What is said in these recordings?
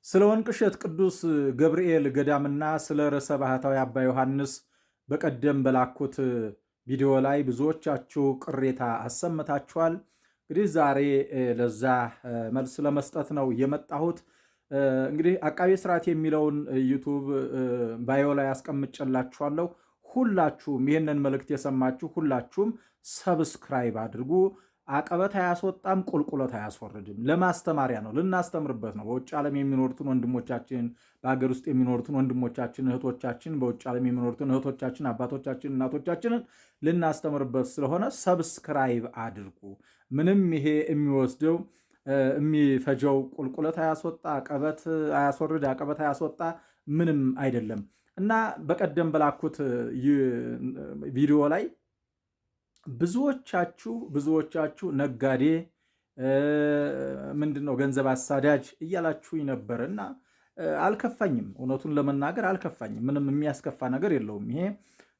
ስለ ወንቅሸት ቅዱስ ገብርኤል ገዳምና ስለ ርዕሰ ባህታዊ አባ ዮሐንስ በቀደም በላኩት ቪዲዮ ላይ ብዙዎቻችሁ ቅሬታ አሰምታችኋል። እንግዲህ ዛሬ ለዛ መልስ ለመስጠት ነው የመጣሁት። እንግዲህ አቃቤ ስርዓት የሚለውን YouTube bio ላይ አስቀምጬላችኋለሁ። ሁላችሁም ይህንን መልእክት የሰማችሁ ሁላችሁም subscribe አድርጉ። አቀበት አያስወጣም፣ ቁልቁለት አያስወርድም። ለማስተማሪያ ነው፣ ልናስተምርበት ነው። በውጭ ዓለም የሚኖሩትን ወንድሞቻችን፣ በሀገር ውስጥ የሚኖሩትን ወንድሞቻችን እህቶቻችን፣ በውጭ ዓለም የሚኖሩትን እህቶቻችን፣ አባቶቻችን፣ እናቶቻችንን ልናስተምርበት ስለሆነ subscribe አድርጉ። ምንም ይሄ የሚወስደው የሚፈጀው ቁልቁለት አያስወጣ፣ አቀበት አያስወርድ፣ አቀበት አያስወጣ ምንም አይደለም እና በቀደም በላኩት ቪዲዮ ላይ ብዙዎቻችሁ ነጋዴ ምንድን ነው ገንዘብ አሳዳጅ እያላችሁኝ ነበር እና አልከፋኝም። እውነቱን ለመናገር አልከፋኝም። ምንም የሚያስከፋ ነገር የለውም። ይሄ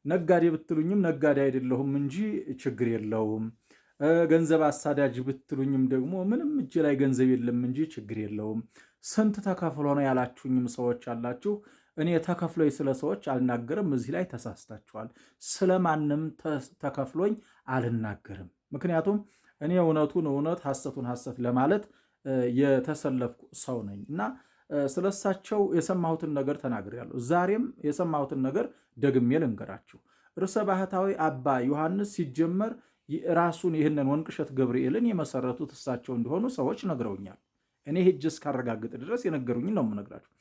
ነጋዴ ብትሉኝም ነጋዴ አይደለሁም እንጂ ችግር የለውም። ገንዘብ አሳዳጅ ብትሉኝም ደግሞ ምንም እጅ ላይ ገንዘብ የለም እንጂ ችግር የለውም። ስንት ተከፍሎ ነው ያላችሁኝም ሰዎች አላችሁ። እኔ ተከፍሎኝ ስለ ሰዎች አልናገርም። እዚህ ላይ ተሳስታችኋል። ስለማንም ተከፍሎኝ አልናገርም። ምክንያቱም እኔ እውነቱን እውነት ሐሰቱን ሐሰት ለማለት የተሰለፍኩ ሰው ነኝ እና ስለሳቸው የሰማሁትን ነገር ተናግሬያለሁ። ዛሬም የሰማሁትን ነገር ደግሜ ልንገራችሁ። ርዕሰ ባህታዊ አባ ዮሐንስ ሲጀመር ራሱን ይህንን ወንቅሸት ገብርኤልን የመሰረቱት እሳቸው እንደሆኑ ሰዎች ነግረውኛል። እኔ ሄጄ እስካረጋግጥ ድረስ የነገሩኝን ነው የምነግራችሁ።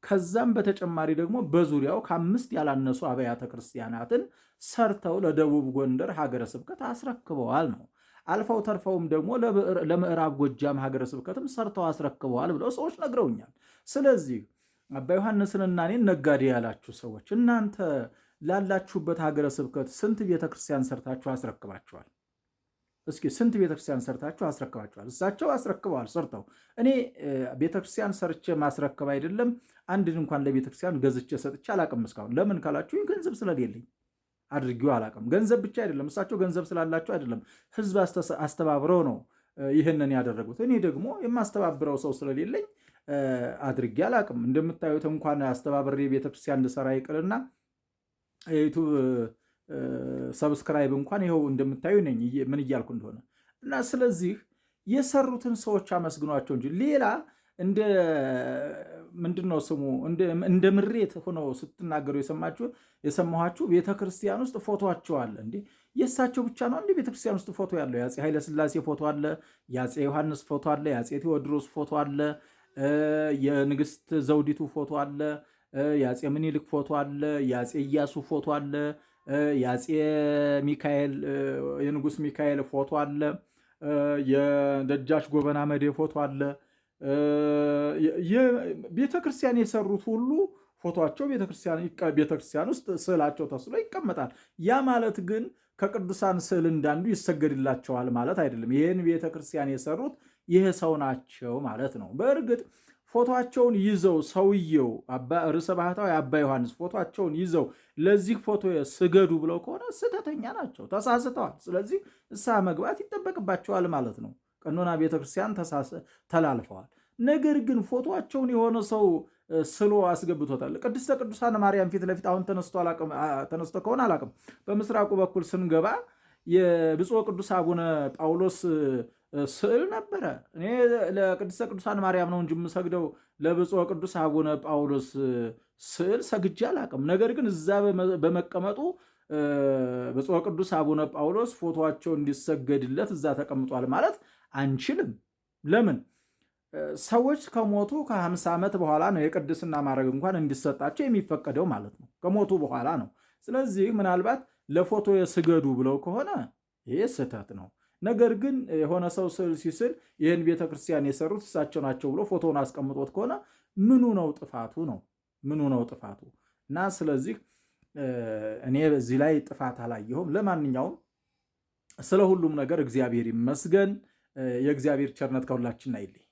ከዛም በተጨማሪ ደግሞ በዙሪያው ከ5 ያላነሱ አብያተ ክርስቲያናትን ሰርተው ለደቡብ ጎንደር ሀገረ ስብከት አስረክበዋል ነው። አልፈው ተርፈውም ደግሞ ለምዕራብ ጎጃም ሀገረ ስብከትም ሰርተው አስረክበዋል ብለው ሰዎች ነግረውኛል። ስለዚህ አባ ዮሐንስንና እኔን ነጋዴ ያላችሁ ሰዎች እናንተ ላላችሁበት ሀገረ ስብከት ስንት ቤተክርስቲያን ሰርታችሁ አስረክባችኋል? እስኪ ስንት ቤተክርስቲያን ሰርታችሁ አስረክባችኋል? እሳቸው አስረክበዋል ሰርተው። እኔ ቤተክርስቲያን ሰርቼ ማስረከብ አይደለም አንድን እንኳን ለቤተክርስቲያን ገዝቼ ሰጥቼ አላቅም እስካሁን። ለምን ካላችሁ ገንዘብ ስለሌለኝ አድርጌው አላቅም። ገንዘብ ብቻ አይደለም፣ እሳቸው ገንዘብ ስላላቸው አይደለም፣ ህዝብ አስተባብረው ነው ይህንን ያደረጉት። እኔ ደግሞ የማስተባብረው ሰው ስለሌለኝ አድርጌ አላቅም። እንደምታዩት እንኳን አስተባብሬ ቤተክርስቲያን እንድሰራ ይቅርና የ YouTube subscribe እንኳን ይኸው እንደምታዩ ነኝ ምን እያልኩ እንደሆነ እና ስለዚህ የሰሩትን ሰዎች አመስግኗቸው እንጂ ሌላ እንደ ምንድነው ስሙ እንደ ምሬት ሆነው ስትናገሩ የሰማኋችሁ ቤተክርስቲያን ውስጥ ፎቶአቸው አለ እንዴ? የእሳቸው ብቻ ነው እንዴ ቤተክርስቲያን ውስጥ ፎቶ ያለው? የአፄ ኃይለ ሥላሴ ፎቶ አለ፣ የአፄ ዮሐንስ ፎቶ አለ፣ የአፄ ቴዎድሮስ ፎቶ አለ፣ የንግስት ዘውዲቱ ፎቶ አለ፣ የአፄ ምኒልክ ፎቶ አለ፣ የአፄ ኢያሱ ፎቶ አለ፣ የአፄ ሚካኤል የንጉስ ሚካኤል ፎቶ አለ፣ የደጃች ጎበና መዴ ፎቶ አለ። ቤተክርስቲያን የሰሩት ሁሉ ፎቶአቸው ቤተክርስቲያን ውስጥ ስዕላቸው ተስሎ ይቀመጣል። ያ ማለት ግን ከቅዱሳን ስዕል እንዳንዱ ይሰገድላቸዋል ማለት አይደለም። ይህን ቤተክርስቲያን የሰሩት ይህ ሰው ናቸው ማለት ነው። በእርግጥ ፎቶአቸውን ይዘው ሰውየው ርዕሰ ባህታዊ አባ ዮሐንስ ፎቶአቸውን ይዘው ለዚህ ፎቶ ስገዱ ብለው ከሆነ ስህተተኛ ናቸው፣ ተሳስተዋል። ስለዚህ ንስሐ መግባት ይጠበቅባቸዋል ማለት ነው። ቀኖና ቤተክርስቲያን ተላልፈዋል። ነገር ግን ፎቶአቸውን የሆነ ሰው ስሎ አስገብቶታል። ቅድስተ ቅዱሳን ማርያም ፊት ለፊት አሁን ተነስቶ ከሆነ አላቅም። በምስራቁ በኩል ስንገባ የብፁዕ ቅዱስ አቡነ ጳውሎስ ስዕል ነበረ። እኔ ለቅድስተ ቅዱሳን ማርያም ነው እንጂ የምሰግደው ለብፁዕ ቅዱስ አቡነ ጳውሎስ ስዕል ሰግጄ አላቅም። ነገር ግን እዛ በመቀመጡ ብፁዕ ቅዱስ አቡነ ጳውሎስ ፎቶአቸው እንዲሰገድለት እዛ ተቀምጧል ማለት አንችልም። ለምን? ሰዎች ከሞቱ ከ50 ዓመት በኋላ ነው የቅድስና ማዕረግ እንኳን እንዲሰጣቸው የሚፈቀደው ማለት ነው። ከሞቱ በኋላ ነው። ስለዚህ ምናልባት ለፎቶ የስገዱ ብለው ከሆነ ይሄ ስህተት ነው። ነገር ግን የሆነ ሰው ስዕል ሲስል ይህን ቤተክርስቲያን የሰሩት እሳቸው ናቸው ብሎ ፎቶውን አስቀምጦት ከሆነ ምኑ ነው ጥፋቱ ነው? ምኑ ነው ጥፋቱ? እና ስለዚህ እኔ በዚህ ላይ ጥፋት አላየሁም። ለማንኛውም ስለ ሁሉም ነገር እግዚአብሔር ይመስገን። የእግዚአብሔር ቸርነት ከሁላችን አይለይ።